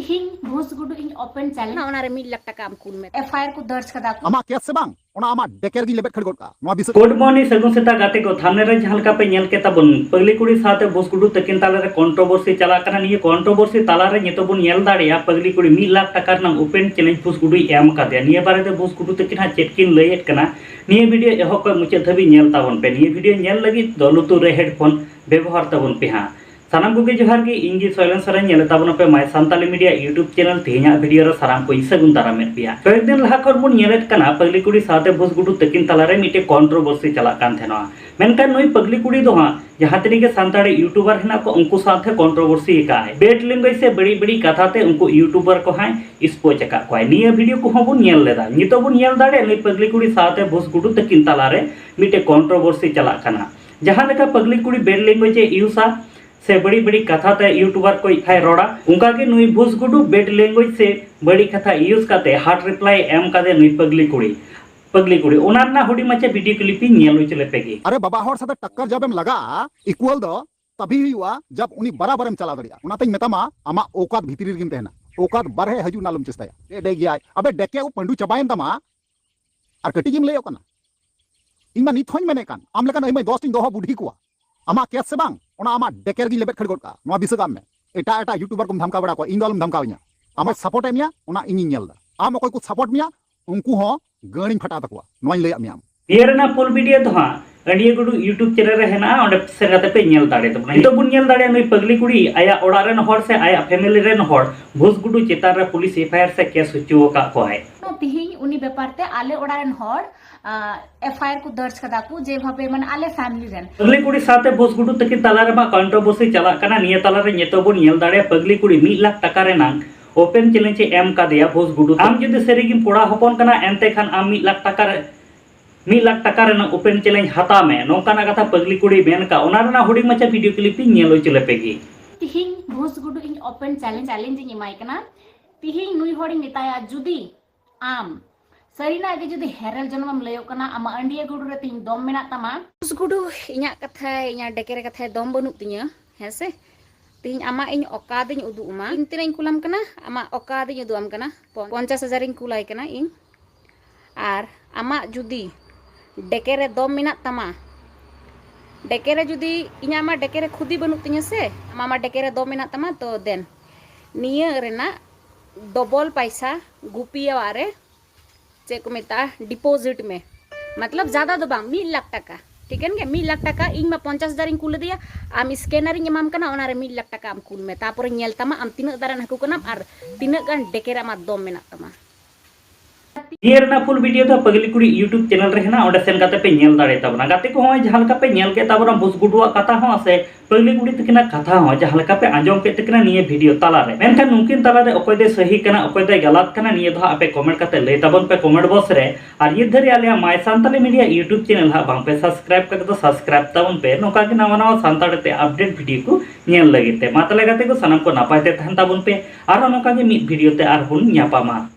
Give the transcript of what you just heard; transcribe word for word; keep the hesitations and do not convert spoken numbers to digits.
ᱛᱤᱦᱤᱧ ᱵᱷᱩᱥ ᱜᱩᱰᱩ ᱤᱧ ᱳᱯᱮᱱ ᱪᱮᱞᱮᱧᱡᱽ᱾ ᱚᱱᱟ ᱨᱮ ᱢᱤᱫ ᱞᱟᱠᱷ ᱴᱟᱠᱟ ᱟᱢ ᱠᱩᱞ ᱢᱮ᱾ ᱮᱯᱷ ᱟᱭ ᱟᱨ ᱠᱚ ᱫᱚᱨᱡᱽ ᱠᱟᱫᱟ ᱠᱚ᱾ ᱟᱢᱟᱜ ᱠᱮᱥ ᱥᱮ ᱵᱟᱝ, ᱚᱱᱟ ᱟᱢᱟᱜ ᱰᱮᱠᱮ ᱨᱮᱜᱤᱧ ᱞᱮᱵᱮᱫ ᱠᱷᱟᱹᱲ ᱜᱚᱫ ᱠᱟᱜᱼᱟ᱾ ᱱᱚᱣᱟ ᱵᱤᱥᱚᱭ Good morning, ᱥᱟᱹᱜᱩᱱ ᱥᱮᱛᱟᱜ ᱜᱟᱛᱮ ᱠᱚ᱾ ᱛᱷᱟᱢᱵᱽᱱᱮᱞ ᱨᱮ ᱡᱟᱦᱟᱸ ᱞᱮᱠᱟ ᱯᱮ ᱧᱮᱞ ᱠᱮᱫ ᱛᱟᱵᱚᱱ, ᱯᱟᱹᱜᱽᱞᱤ ᱠᱩᱲᱤ ᱥᱟᱶᱛᱮ ᱵᱷᱩᱥ ᱜᱩᱰᱩ ᱛᱟᱹᱠᱤᱱ ᱛᱟᱞᱟᱨᱮ ᱠᱚᱱᱴᱨᱳᱵᱷᱟᱨᱥᱤ ᱪᱟᱞᱟᱜ ᱠᱟᱱᱟ᱾ ᱱᱤᱭᱟᱹ ᱠᱚᱱᱴᱨᱳᱵᱷᱟᱨᱥᱤ ᱛᱟᱞᱟᱨᱮ ᱱᱤᱛᱚᱜ ᱵᱚᱱ ᱧᱮᱞ ᱫᱟᱲᱮᱭᱟᱜᱼᱟ, ᱯᱟᱹᱜᱽᱞᱤ ᱠᱩᱲᱤ ᱢᱤᱫ ᱞᱟᱠᱷ ᱴᱟᱠᱟ ᱨᱮᱱᱟᱜ ᱳᱯᱮᱱ ᱪᱮᱞᱮᱧᱡᱽ ᱵᱷᱩᱥ ᱜᱩᱰᱩᱭ ᱮᱢ ᱠᱟᱫᱮᱭᱟ᱾ ᱱᱤᱭᱟᱹ ᱵᱟᱨᱮᱛᱮ ᱵᱷᱩᱥ ᱜᱩᱰᱩ ᱛᱟᱹᱠᱤᱱ ᱦᱟᱸᱜ ᱪᱮᱫ ᱠᱤᱱ ᱞᱟᱹᱭᱮᱫ ᱠᱟᱱᱟ, ᱱᱤᱭᱟᱹ ᱵᱷᱤᱰᱤᱭᱳ ᱮᱦᱚᱵ ᱠᱷᱚᱱ ᱢᱩᱪᱟᱹᱫ ᱫᱷᱟᱹᱵᱤᱡ ᱧᱮᱞ ᱛᱟᱵᱚᱱ ᱯᱮ᱾ ᱱᱤᱭᱟᱹ ᱵᱷᱤᱰᱤᱭᱳ ᱧᱮᱞ ᱞᱟᱹᱜᱤᱫ ᱫᱚ ᱞᱩᱛᱩᱨ ᱨᱮ ᱦᱮᱰᱯᱷᱳᱱ ᱵᱮᱵᱚᱦᱟᱨ ᱛᱟᱵᱚᱱ ᱯᱮ ᱦᱟᱸᱜ᱾ ᱥᱟᱱᱟᱢ ᱠᱚᱜᱮ ᱡᱚᱦᱟᱨ ᱜᱮ, ᱤᱧ ᱜᱮ ᱥᱚᱭᱞᱮᱱ ᱥᱚᱨᱮᱱ᱾ ᱧᱮᱞᱮᱫ ᱛᱟᱵᱚᱱᱟᱯᱮ My Santali Media YouTube channel᱾ ᱛᱮᱦᱮᱧᱟᱜ ᱵᱷᱤᱰᱤᱭᱳ ᱨᱮ ᱥᱟᱱᱟᱢ ᱠᱚᱧ ᱥᱟᱹᱜᱩᱱ ᱫᱟᱨᱟᱢᱮᱫ ᱯᱮᱭᱟ᱾ ᱠᱚᱭᱮᱠ ᱫᱤᱱ ᱞᱟᱦᱟ ᱠᱷᱚᱱ ᱵᱚᱱ ᱧᱮᱞᱮᱫ ᱠᱟᱱᱟ, ᱯᱟᱹᱜᱽᱞᱤ ᱠᱩᱲᱤ ᱥᱟᱶᱛᱮ ᱵᱷᱩᱥ ᱜᱩᱰᱩ ᱛᱟᱹᱠᱤᱱ ᱛᱟᱞᱟᱨᱮ ᱢᱤᱫᱴᱮᱡ ᱠᱚᱱᱴᱨᱳᱵᱷᱟᱨᱥᱤ ᱪᱟᱞᱟᱜ ᱠᱟᱱ ᱛᱟᱦᱮᱱᱟ᱾ ᱢᱮᱱᱠᱷᱟᱱ ᱱᱩᱭ ᱯᱟᱹᱜᱽᱞᱤ ᱠᱩᱲᱤ ᱫᱚ ᱦᱟᱸᱜ ᱡᱟᱦᱟᱸ ᱛᱤᱱᱟᱹᱜ ᱜᱮ ᱥᱟᱱᱛᱟᱲᱤ ᱭᱩᱴᱩᱵᱟᱨ ᱦᱮᱱᱟᱜ ᱠᱚ, ᱩᱱᱠᱩ ᱥᱟᱶᱛᱮ ᱠᱚᱱᱴᱨᱳᱵᱷᱟᱨᱥᱤ ᱟᱠᱟᱫ ᱟᱭ᱾ ᱵᱮᱰ ᱞᱮᱝᱜᱩᱭᱮᱡᱽ ᱥᱮ ᱵᱟᱹᱲᱤᱡ ᱵᱟᱹᱲᱤᱡ ᱠᱟᱛᱷᱟ ᱛᱮ ᱩᱱᱠᱩ ᱭᱩᱴᱩᱵᱟᱨ ᱠᱚ ᱦᱚᱸᱭ ᱮᱠᱥᱯᱳᱡᱽ ᱟᱠᱟᱫ ᱠᱚᱣᱟᱭ᱾ ᱱᱤᱭᱟᱹ ᱵᱷᱤᱰᱤᱭᱳ ᱠᱚᱦᱚᱸ ᱵᱚᱱ ᱧᱮᱞ ᱞᱮᱫᱟ᱾ ᱱᱤᱛᱚᱜ ᱵᱚᱱ ᱧᱮᱞ ᱫᱟᱲᱮᱭᱟᱜᱼᱟ, ᱱᱩᱭ ᱯᱟᱹᱜᱽᱞᱤ ᱠᱩᱲᱤ ᱥᱟᱶᱛᱮ ᱵᱷᱩᱥ ᱜᱩᱰᱩ ᱛᱟᱹᱠᱤᱱ ᱛᱟᱞᱟᱨᱮ ᱢᱤᱫᱴᱮᱡ ᱠᱚᱱᱴᱨᱳᱵᱷᱟᱨᱥᱤ ᱪᱟᱞᱟᱜ ᱠᱟᱱᱟ᱾ ᱡᱟᱦᱟᱸ ᱞᱮᱠᱟ ᱯᱟᱹᱜᱽᱞᱤ ᱠᱩᱲᱤ ᱵᱮᱰ ᱞᱮᱝᱜᱩᱭᱮᱡᱽ ᱮ ᱤᱭᱩᱡᱟ ᱥᱮ ᱵᱟᱹᱲᱤᱡ ᱵᱟᱹᱲᱤᱡ ᱠᱟᱛᱷᱟ ᱛᱮ ᱭᱩᱴᱩᱵᱟᱨ ᱠᱚ ᱤᱠᱷᱟᱭ ᱨᱚᱲᱟ, ᱚᱱᱠᱟ ᱜᱮ ᱱᱩᱭ ᱵᱷᱩᱥ ᱜᱩᱰᱩ ᱵᱮᱰ ᱞᱮᱝᱜᱩᱭᱮᱡᱽ ᱥᱮ ᱵᱟᱹᱲᱤᱡ ᱠᱟᱛᱷᱟ ᱤᱭᱩᱡᱽ ᱠᱟᱛᱮ ᱦᱟᱨᱰ ᱨᱤᱯᱞᱟᱭ ᱮ ᱮᱢ ᱠᱟᱫᱮ ᱱᱩᱭ ᱯᱟᱹᱜᱽᱞᱤ ᱠᱩᱲᱤ᱾ ᱯᱟᱹᱜᱽᱞᱤ ᱠᱩᱲᱤ, ᱚᱱᱟ ᱨᱮᱱᱟᱜ ᱦᱩᱰᱤᱧ ᱢᱟᱪᱷᱟ ᱵᱷᱤᱰᱤᱭᱳ ᱠᱞᱤᱯ ᱤᱧ ᱧᱮᱞ ᱦᱚᱪᱚ ᱞᱮᱯᱮ ᱜᱮ᱾ ᱟᱨᱮ ᱵᱟᱵᱟ ᱦᱚᱲ ᱥᱟᱛᱮ ᱴᱟᱠᱠᱟᱨ ᱡᱟᱵᱮᱢ ᱞᱟᱜᱟᱜᱼᱟ, ᱤᱠᱩᱣᱟᱞ ᱫᱚ ᱛᱟᱵᱷᱤ ᱦᱩᱭᱩᱜᱼᱟ ᱡᱟᱵ ᱩᱱᱤ ᱵᱟᱨᱟᱵᱟᱨᱮᱢ ᱪᱟᱞᱟᱣ ᱫᱟᱲᱮᱭᱟᱜᱼᱟ᱾ ᱚᱱᱟᱛᱮᱧ ᱢᱮᱛᱟᱢᱟ, ᱟᱢᱟᱜ ᱚᱣᱠᱟᱛ ᱵᱷᱤᱛᱨᱤ ᱨᱮᱜᱮᱢ ᱛᱟᱦᱮᱱᱟ᱾ ᱚᱣᱠᱟᱛ ᱵᱟᱨᱦᱮ ᱦᱤᱡᱩᱜ ᱨᱮᱱᱟᱜ ᱟᱞᱚᱢ ᱪᱮᱥᱴᱟᱭᱟ᱾ ᱮ ᱰᱮ ᱜᱮᱭᱟᱭ, ᱟᱵᱮ ᱰᱮᱠᱮ ᱩᱵ ᱯᱟᱹᱰᱩ ᱪᱟᱵᱟᱭᱮᱱ ᱛᱟᱢᱟ, ᱟᱨ ᱠᱟᱹᱴᱤᱡ ᱮᱢ ᱞᱟᱹᱭᱚᱜ ᱠᱟᱱᱟ᱾ ᱤᱧ ᱢᱟ ᱱᱤᱛ ᱦᱚᱸᱧ ᱢᱮᱱᱮᱫ ᱠᱟᱱ, ᱟᱢ ᱞᱮᱠᱟᱱ ᱟᱹᱭᱢᱟᱹᱭ ᱫᱚᱥ ᱴᱤᱧ ᱫᱚᱦᱚ ᱵᱩᱰᱷᱤ ᱠᱚᱣᱟ᱾ ᱟᱢᱟᱜ ᱠᱮᱥ ᱥᱮ ᱵᱟᱝ, ᱚᱱᱟ ᱟᱢᱟᱜ ᱰᱮᱠᱮ ᱨᱮᱜᱤᱧ ᱞᱮᱵᱮᱫ ᱠᱷᱟᱹᱲ ᱜᱚᱫ ᱠᱟᱜᱼᱟ᱾ ᱱᱚᱣᱟ ᱫᱤᱥᱟᱹ ᱠᱟᱜ ᱢᱮ᱾ ᱮᱴᱟᱜ ᱮᱴᱟᱜ ᱭᱩᱴᱩᱵᱟᱨ ᱠᱚᱢ ᱫᱷᱟᱢᱠᱟᱣ ᱵᱟᱲᱟ ᱠᱚᱣᱟ, ᱤᱧ ᱫᱚ ᱟᱞᱚᱢ ᱫᱷᱟᱢᱠᱟᱣᱤᱧᱟ᱾ ᱟᱢᱟᱜ ᱥᱟᱯᱳᱨᱴ ᱮᱢ ᱢᱮᱭᱟ, ᱚᱱᱟ ᱤᱧᱤᱧ ᱧᱮᱞ ᱮᱫᱟ᱾ ᱟᱢ ᱚᱠᱚᱭ ᱠᱚ ᱥᱟᱯᱳᱨᱴ ᱢᱮᱭᱟ, ᱩᱱᱠᱩ ᱦᱚᱸ ᱜᱟᱹᱲᱤᱧ ᱯᱷᱟᱴᱟᱣ ᱛᱟᱠᱚᱣᱟ, ᱱᱚᱣᱟᱧ ᱞᱟᱹᱭᱟᱫ ᱢᱮᱭᱟ ᱟᱢ᱾ ᱱᱤᱭᱟᱹ ᱨᱮᱱᱟᱜ ᱯᱷᱩᱞ ᱵᱷᱤᱰᱤᱭᱳ ᱫᱚ ᱦᱟᱸᱜ ᱟᱹᱰᱤᱭᱟᱹ ᱜᱩᱰᱩ ᱭᱩᱴᱩᱵᱽ ᱪᱮᱱᱮᱞ ᱨᱮ ᱦᱮᱱᱟᱜᱼᱟ, ᱚᱸᱰᱮ ᱥᱮᱱ ᱠᱟᱛᱮ ᱯᱮ ᱧᱮᱞ ᱫᱟᱲᱮ ᱛᱟᱵᱚᱱᱟ᱾ ᱱᱤᱛᱚᱜ ᱵᱚᱱ ᱧᱮᱞ ᱫᱟᱲᱮᱭᱟᱜᱼᱟ, ᱱᱩᱭ ᱯᱟᱹᱜᱽᱞᱤ ᱠᱩᱲᱤ ᱟᱭᱟᱜ ᱚᱲᱟᱜ ᱨᱮᱱ ᱦᱚᱲ ᱥᱮ ᱟᱭᱟᱜ ᱯᱷᱮᱢᱤᱞᱤ ᱨᱮᱱ ᱦᱚᱲ ᱵᱷᱩᱥ ᱜᱩᱰᱩ ᱪᱮᱛᱟᱱ ᱨᱮ ᱯᱩᱞᱤᱥ ᱮᱯᱷ ᱟᱭ ᱟᱨ ᱥᱮ ᱠᱮᱥ ᱦᱚᱪᱚ ᱟᱠᱟᱫ ᱠᱚᱣᱟᱭ᱾ ᱛᱤᱦᱤᱧ ᱩᱱᱤ ᱵᱮᱯᱟᱨ ᱛᱮ ᱟᱞᱮ ᱚᱲᱟᱜ ᱨᱮᱱ ᱦᱚᱲ ᱮᱯᱷ ᱟᱭ ᱟᱨ ᱠᱚ ᱫᱚᱨᱡᱽ ᱠᱟᱫᱟ ᱠᱚ, ᱡᱮᱵᱷᱟᱵᱮ ᱢᱟᱱᱮ ᱟᱞᱮ ᱯᱷᱮᱢᱤᱞᱤ ᱨᱮᱱ᱾ ᱯᱟᱹᱜᱽᱞᱤ ᱠᱩᱲᱤ ᱥᱟᱶᱛᱮ ᱵᱷᱩᱥ ᱜᱩᱰᱩ ᱛᱟᱹᱠᱤᱱ ᱛᱟᱞᱟ ᱨᱮᱢᱟ ᱠᱚᱱᱴᱨᱳᱵᱷᱟᱨᱥᱤ ᱪᱟᱞᱟᱜ ᱠᱟᱱᱟ᱾ ᱱᱤᱭᱟᱹ ᱛᱟᱞᱟ ᱨᱮ ᱱᱤᱛᱚᱜ ᱵᱚᱱ ᱧᱮᱞ ᱫᱟᱲᱮᱭᱟᱜᱼᱟ, ᱯᱟᱹᱜᱽᱞᱤ ᱠᱩᱲᱤ ᱢᱤᱫ ᱞᱟᱠᱷ ᱴᱟᱠᱟ ᱨᱮᱱᱟᱝ ᱳᱯᱮᱱ ᱪᱮᱞᱮᱧᱡᱽ ᱮ ᱮᱢ ᱠᱟᱫᱮᱭᱟ ᱵᱷᱩᱥ ᱜᱩᱰᱩ᱾ ᱟᱢ ᱡᱩᱫᱤ ᱥᱟᱹᱨᱤ ᱜᱮᱢ ᱠᱚᱲᱟ ᱦᱚᱯᱚᱱ ᱠᱟᱱᱟ, ᱮᱱᱛᱮ ᱠᱷᱟᱱ ᱟᱢ ᱢᱤᱫ ᱞᱟᱠᱷ ᱴᱟᱠᱟ ᱨᱮ, ᱢᱤᱫ ᱞᱟᱠᱷ ᱴᱟᱠᱟ ᱨᱮᱱᱟᱜ ᱳᱯᱮᱱ ᱪᱮᱞᱮᱧᱡᱽ ᱦᱟᱛᱟᱣ ᱢᱮ, ᱱᱚᱝᱠᱟᱱᱟᱜ ᱠᱟᱛᱷᱟ ᱯᱟᱹᱜᱽᱞᱤ ᱠᱩᱲᱤ ᱢᱮᱱ ᱠᱟᱜ᱾ ᱚᱱᱟ ᱨᱮᱱᱟᱜ ᱦᱩᱰᱤᱧ ᱢᱟᱪᱷᱟ ᱵᱷᱤᱰᱤᱭᱳ ᱠᱞᱤᱯ ᱤᱧ ᱧᱮᱞ ᱦᱚᱪᱚ ᱞᱮᱯᱮ ᱜᱮ᱾ ᱛᱤᱦᱤᱧ ᱵᱷᱩᱥ ᱜᱩᱰᱩ ᱤᱧ ᱳᱯᱮᱱ ᱪᱮᱞᱮᱧᱡᱽ, ᱪᱮᱞᱮᱧᱡᱽ ᱤᱧ ᱮᱢᱟᱭ ᱠᱟᱱᱟ᱾ ᱛᱤᱦᱤᱧ ᱱᱩᱭ ᱦᱚᱲᱤᱧ ᱢᱮᱛᱟᱭᱟ, ᱡᱩᱫᱤ ᱟᱢ ᱥᱟᱹᱨᱤᱱᱟᱜ ᱜᱮ ᱡᱩᱫᱤ ᱦᱮᱨᱮᱞ ᱡᱚᱱᱚᱢ ᱮᱢ ᱞᱟᱹᱭᱚᱜ ᱠᱟᱱᱟ, ᱟᱢᱟᱜ ᱟᱹᱰᱤᱭᱟᱹ ᱜᱩᱰᱩ ᱨᱮ ᱛᱤᱦᱤᱧ ᱫᱚᱢ ᱢᱮᱱᱟᱜ ᱛᱟᱢᱟ᱾ ᱵᱷᱩᱥ ᱜᱩᱰᱩ, ᱤᱧᱟᱹᱜ ᱠᱟᱛᱷᱟ, ᱤᱧᱟᱹᱜ ᱰᱮᱠᱮᱨᱮ ᱠᱟᱛᱷᱟᱭ ᱫᱚᱢ ᱵᱟᱹᱱᱩᱜ ᱛᱤᱧᱟᱹ, ᱦᱮᱸ ᱥᱮ? ᱛᱮᱦᱮᱧ ᱟᱢᱟᱜ ᱤᱧ ᱚᱠᱟ ᱫᱚᱧ ᱩᱫᱩᱜ ᱟᱢᱟ᱾ ᱤᱧ ᱛᱤᱱᱟᱹᱜ ᱤᱧ ᱠᱩᱞᱟᱢ ᱠᱟᱱᱟ, ᱟᱢᱟᱜ ᱚᱠᱟ ᱫᱚᱧ ᱩᱫᱩᱜ ᱟᱢ ᱠᱟᱱᱟ᱾ ᱯᱚᱧᱪᱟᱥ ᱦᱟᱡᱟᱨ ᱤᱧ ᱠᱩᱞᱟᱭ ᱠᱟᱱᱟ ᱤᱧ᱾ ᱟᱨ ᱟᱢᱟᱜ ᱡᱩᱫᱤ ᱰᱮᱠᱮ ᱨᱮ ᱫᱚᱢ ᱢᱮᱱᱟᱜ ᱛᱟᱢᱟ, ᱰᱮᱠᱮ ᱨᱮ ᱡᱩᱫᱤ ᱤᱧᱟᱹᱜ ᱢᱟ ᱰᱮᱠᱮ ᱨᱮ ᱠᱷᱩᱫᱤ ᱵᱟᱹᱱᱩᱜ ᱛᱤᱧᱟᱹ ᱥᱮ, ᱟᱢᱟᱜ ᱢᱟ ᱰᱮᱠᱮ ᱨᱮ ᱫᱚᱢ ᱢᱮᱱᱟᱜ ᱛᱟᱢᱟ, ᱛᱚ ᱫᱮᱱ ᱱᱤᱭᱟᱹ ᱨᱮᱱᱟᱜ ᱰᱚᱵᱚᱞ ᱯᱟᱭᱥᱟ ᱜᱩᱯᱤᱭᱟᱣᱟᱜ ᱨᱮ ᱪᱮᱫ ᱠᱚ ᱢᱮᱛᱟᱜᱼᱟ, ᱰᱤᱯᱚᱡᱤᱴ ᱢᱮ᱾ ᱢᱚᱛᱞᱚᱵ ᱡᱟᱫᱟ ᱫᱚ ᱵᱟᱝ, ᱢᱤᱫ ᱞᱟᱠᱷ ᱴᱟᱠᱟ᱾ ᱴᱷᱤᱠᱟᱹᱱ ᱜᱮ, ᱢᱤᱫ ᱞᱟᱠᱷ ᱴᱟᱠᱟ ᱤᱧ ᱢᱟ ᱯᱚᱧᱪᱟᱥ ᱦᱟᱡᱟᱨ ᱤᱧ ᱠᱩᱞ ᱟᱫᱮᱭᱟ, ᱟᱢ ᱥᱠᱮᱱᱟᱨ ᱤᱧ ᱮᱢᱟᱢ ᱠᱟᱱᱟ, ᱚᱱᱟ ᱨᱮ ᱢᱤᱫ ᱞᱟᱠᱷ ᱴᱟᱠᱟ ᱟᱢ ᱠᱩᱞ ᱢᱮ, ᱛᱟᱨᱯᱚᱨᱮ ᱧᱮᱞ ᱛᱟᱢᱟ ᱟᱢ ᱛᱤᱱᱟᱹᱜ ᱫᱟᱨᱟᱱ ᱦᱟᱹᱠᱩ ᱠᱟᱱᱟᱢ ᱟᱨ ᱛᱤᱱᱟᱹᱜ ᱜᱟᱱ ᱰᱮᱠᱮ ᱨᱮ ᱟᱢᱟᱜ ᱫᱚᱢ ᱢᱮᱱᱟᱜ ᱛᱟᱢᱟ᱾ ᱱᱤᱭᱟᱹ ᱨᱮᱱᱟᱜ ᱯᱷᱩᱞ ᱵᱷᱤᱰᱤᱭᱳ ᱫᱚ ᱯᱟᱜᱽᱞᱤ ᱠᱩᱲᱤ YouTube ᱪᱮᱱᱮᱞ ᱨᱮ ᱦᱮᱱᱟᱜᱼᱟ, ᱚᱸᱰᱮ ᱥᱮᱱ ᱠᱟᱛᱮ ᱯᱮ ᱧᱮᱞ ᱫᱟᱲᱮ ᱛᱟᱵᱚᱱᱟ᱾ ᱜᱟᱛᱮ ᱠᱚ, ᱦᱚᱸᱜᱼᱚᱭ ᱡᱟᱦᱟᱸ ᱞᱮᱠᱟ ᱯᱮ ᱧᱮᱞ ᱠᱮᱫ ᱛᱟᱵᱚᱱᱟ ᱵᱩᱥ ᱜᱩᱰᱩᱣᱟᱜ ᱠᱟᱛᱷᱟ ᱦᱚᱸ ᱥᱮ ᱯᱟᱹᱜᱽᱞᱤ ᱠᱩᱲᱤ ᱛᱟᱹᱠᱤᱱᱟᱜ ᱠᱟᱛᱷᱟ ᱦᱚᱸ ᱡᱟᱦᱟᱸ ᱞᱮᱠᱟ ᱯᱮ ᱟᱸᱡᱚᱢ ᱠᱮᱫ ᱛᱟᱹᱠᱤᱱᱟ ᱱᱤᱭᱟᱹ ᱵᱷᱤᱰᱤᱭᱳ ᱛᱟᱞᱟᱨᱮ, ᱢᱮᱱᱠᱷᱟᱱ ᱱᱩᱠᱤᱱ ᱛᱟᱞᱟᱨᱮ ᱚᱠᱚᱭ ᱫᱚᱭ ᱥᱟᱹᱦᱤ ᱠᱟᱱᱟ, ᱚᱠᱚᱭ ᱫᱚᱭ ᱜᱟᱞᱟᱛ ᱠᱟᱱᱟ, ᱱᱤᱭᱟᱹ ᱫᱚ ᱦᱟᱸᱜ ᱟᱯᱮ ᱠᱚᱢᱮᱱᱴ ᱠᱟᱛᱮ ᱞᱟᱹᱭ ᱛᱟᱵᱚᱱ ᱯᱮ ᱠᱚᱢᱮᱱᱴ ᱵᱚᱠᱥ ᱨᱮ᱾ ᱟᱨ ᱱᱤᱛ ᱫᱷᱟᱹᱨᱤᱡ ᱟᱞᱮᱭᱟᱜ My Santali Media YouTube channel ᱦᱟᱸᱜ ᱵᱟᱝ ᱯᱮ ᱥᱟᱵᱥᱠᱨᱟᱭᱤᱵ ᱠᱟᱜ ᱫᱚ ᱥᱟᱵᱥᱠᱨᱟᱭᱤᱵ ᱛᱟᱵᱚᱱ ᱯᱮ, ᱱᱚᱝᱠᱟ ᱜᱮ ᱱᱟᱣᱟ ᱱᱟᱣᱟ ᱥᱟᱱᱛᱟᱲᱤ ᱛᱮ ᱟᱯᱰᱮᱴ ᱵᱷᱤᱰᱤᱭᱳ ᱠᱚ ᱧᱮᱞ ᱞᱟᱹᱜᱤᱫ ᱛᱮ᱾ ᱢᱟ ᱛᱟᱦᱞᱮ ᱜᱟᱛᱮ ᱠᱚ, ᱥᱟᱱᱟᱢ ᱠᱚ ᱱᱟᱯᱟᱭ ᱛᱮ ᱛᱟᱦᱮᱱ ᱛᱟᱵᱚᱱ ᱯᱮ, ᱟᱨᱦᱚᱸ ᱱᱚᱝᱠᱟ ᱜᱮ ᱢᱤᱫ ᱵᱷᱤᱰᱤᱭᱳ ᱛᱮ ᱟᱨᱦᱚᱸ ᱵᱚᱱ ᱧᱟᱯᱟᱢᱟ᱾